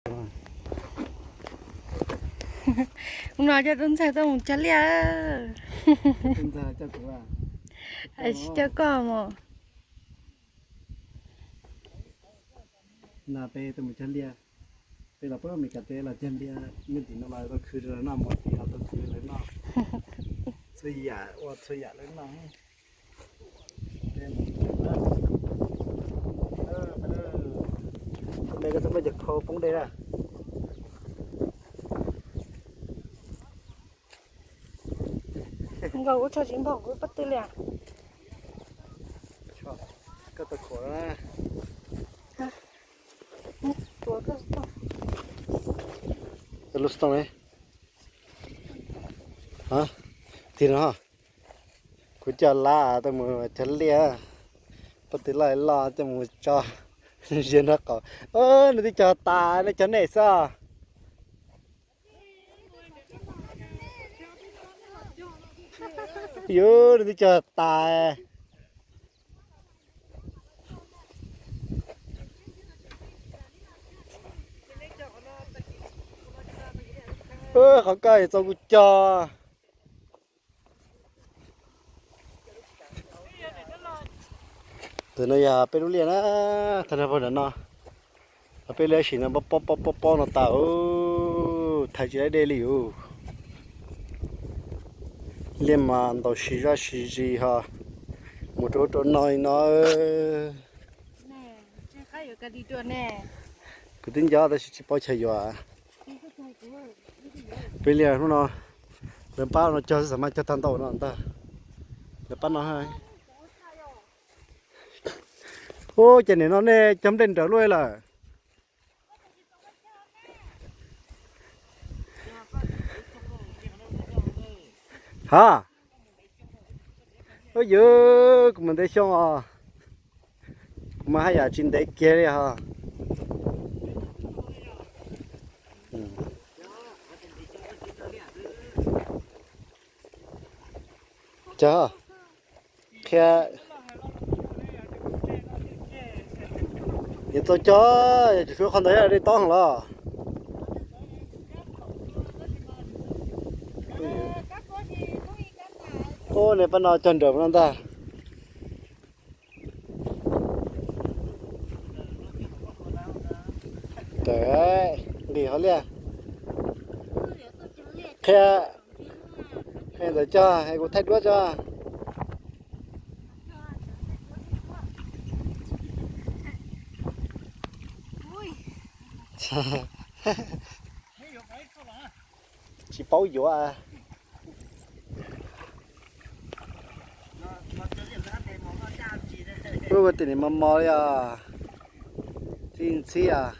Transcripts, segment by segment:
Hnub no coj tub ntxawg tuaj mus cog liaj. Tsis coj koj mus. No peb tuaj mus cog liaj, peb los puag Meskas teb los cog liaj, nyob tim no los tau khwv rau lawv noj, mus tim los tau khwv lawv noj. Txhua yam ua txhua yam lawv noj. Tus me koj txhob muab cov khau poob dej na. Nkaus kuv tso tsis npaum kuv pob tw li. Koj tau khuam na. Lub xov tooj ne? Tig no, kuv coj lab tuaj mus cog liaj, pob tw loj loj coj mus tso ze nraub qaum. Nws twb cog tas, nej cog nej xwb. Yuav nws twb cog tas. Qhov koj txaus kuv cog. Tus no yog peb lub liaj na, tag nrho puag nram no. Peb liaj sim no pob pob pob pob no tas, thaiv tsis laib dej li us. Liaj mas ntaus sib zaj sib zis ho mus rau ub rau no li no. Kuv twb nco tab sis tsis paub chaw yuav. Peb liaj hnub no lawv pab no cog xwb, xam mas cog tag ntau no ntag. Lawv pab no. Ub, ces nim no nej cog nplej nrawm luaj lawm. Ha, ub, ywv kuv mus ntev xyoo os. Kuv mas haj yam tsis ntev kiag li ho. Cog, qhia, yuav tau cog, yog tsis suav qhov ntawd yog dej tob heev los. Ub, nej pab no cog nrawm no ntag. Nqis hauv liaj. Qhia, qhia ntawd cog es kuv thaij duab tso. Tsis paub yuav. Ub, tim nim mos mos li os. Txi ntxhib os.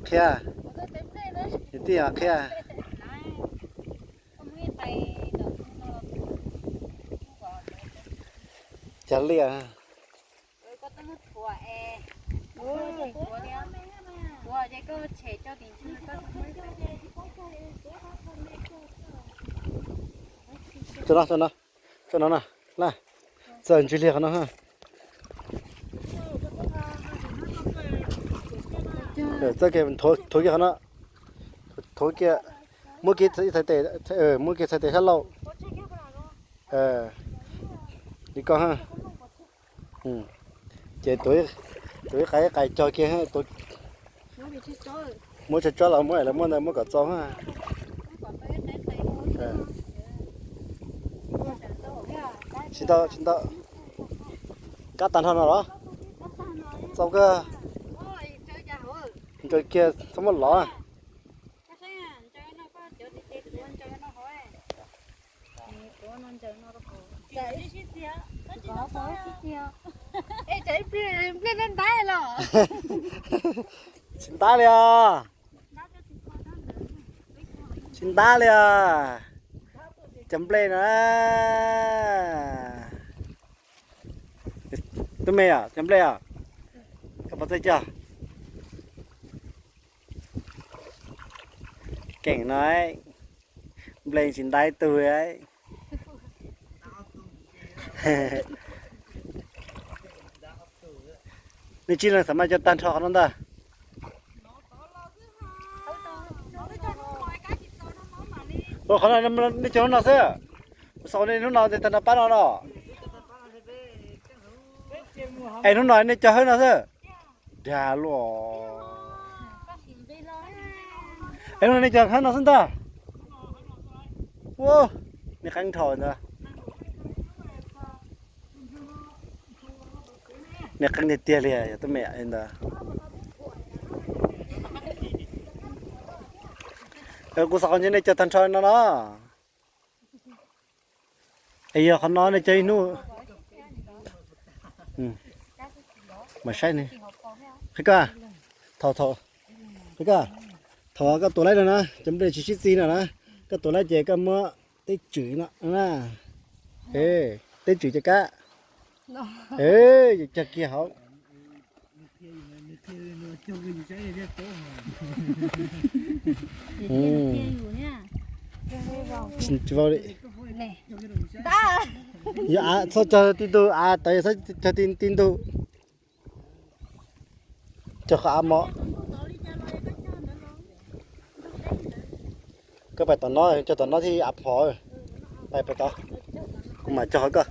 Qhia, niam tij os, qhia. Cog liaj. Tso no, tso no, tso no na. Txawm ntswg liag qhov no. Txawm kiag, thuav kiag qhov no. Thuav kiag, muab kiag ib txhais tes, muab kiag txhais tes sab laug. Li ko ha. Ces tuav ib qais ib qais cog kiag, muab tsob tsob los muab, lawv muab ntawd muab kom txaus ha. Tsis ntau, tsis ntau. Kab tag nrho no los? Txaus kawg. Ntsaws kiag txhob muab lov. Tsis ntab li os. Tsis ntab li os. Cov nplej no. Tub me os, cov nplej os. Koj puas txawj cog? Keem no, nplej tsis ntab ib tug. Nej tsib leeg xav mas cog tag nrho qhov no ntag. Ua qhov no nej cog hnub no xwb. Kuv xav nej hnub no tag nrho pab no no. Es hnub no nej cog hawb no xwb. Dag luaj. Es hnub no nej cog hawb no xwb ntag. Ua, nej qeeb dhau ntag. Nej qeeb tiag tiag li yog tub me ntawd. Kuv xav qhov nceb nej cog tag nrho no no. Es yog qhov no nej cog ib hnub. Mas saib ne. Qhib koj, thaum, thaum, qhib koj, thaum koj tuav laib no na, cov nplej tsis sib txig no na, koj tuav laib ces koj muab teb tswm no na. Teb tswm ces kab. Cog kiag hauv. Tsis vau li. Yog av txhob cog ti ntug, av tawv yog txhob cog ti ntug. Cog qhov av mos. Koj pais tom no, cog tom no thiaj av phom. Pais pais tod, kuv mam cog qhov koj.